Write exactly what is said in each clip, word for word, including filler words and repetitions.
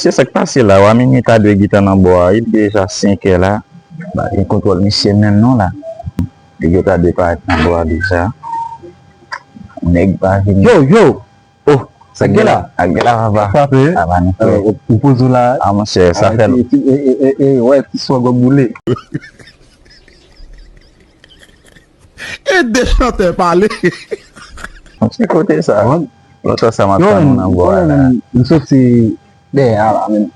Se sa k pase la, Wamini ta dwe gentan nan bò a wi, li deja senk è la. M pa gen kontwòl misye menm non la. Li gentan dwe parèt nan bò a deja. Nèg pa vini. Yo, yo! Oh, sa k gen la? Sa k gen la, papa? Frape. Papa, nou fè. Ou poze w la. Ah, monchè, sa fè. Wè, ti swagòb boule. Ede chantè pale. Monchè, kote sa? Lòt sa m ap tann ou nan bò a la. M soti dèyè a la menm.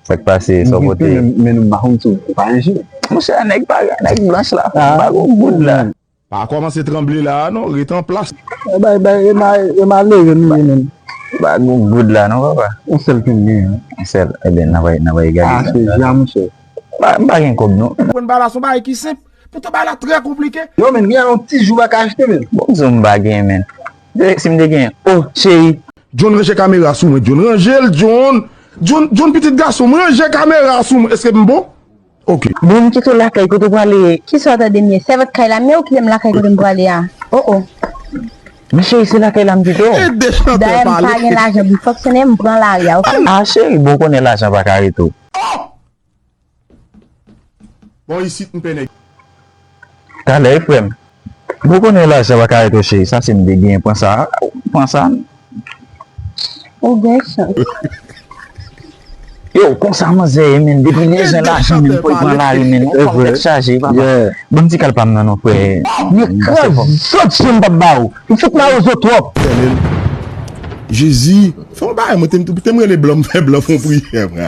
Sa k pase? Sa w pote? Men nou pa konn sou pa enje. Monchè, nèg pa, nèg blanch la pa gon goud la. Pa kòmanse tranble la a non, ret an plas. Bay, bay, e ma, e ma leve nou ye menm. Pa gon goud la non, papa. Yon sèl ke m genyen. Yon sèl, ebyen, n a bay, n a bay gade. Ah, se jan, monchè. M pa gen kòb non. Konn bagay la se yon bagay ki senp. Poutan bagay la trè konplike. Yo, men, gen yon ti jou pa ka achte, men. Bon, m di w m pa gen, men. Si m te gen, oh, cheri. John, ranje kamera sou mwen, John. Ranje l, John. John, John, pitit gason m, ranje kamera sou mwen. Èske m bon? Ok. Bon, m kite w lakay kote w prale. Kisa w tande m ye? Sèvant kay la, men w kite m lakay kote m prale a. Oh, oh. Men cheri, se lakay la m kite w. Ede chantè pale. Dayè, m pa gen lajan pou m fonksyone, m pran lari a, ok? Ah, cheri, bon, w konnen lajan pa ka rete w. Bon, isit m pè nèg. Talè, frè m. Bon, konnen lajan pa ka rete w, cheri. Sa se m te gen. Pran sa. Pran sa. Ou gen chans. Yo, konsa manzè ye, men. Depi lè zen lajan, men, pou l pran lari, men. Ou fè m tèt chaje, papa. Bon, ti kal pa m nan, non, frè. Men krazòt je m p ap ba ou. M fout mare zo twòp. Jezi, fè yon bagay, mwen te, te m rele blan, m fè blan fè yon priyè, frè.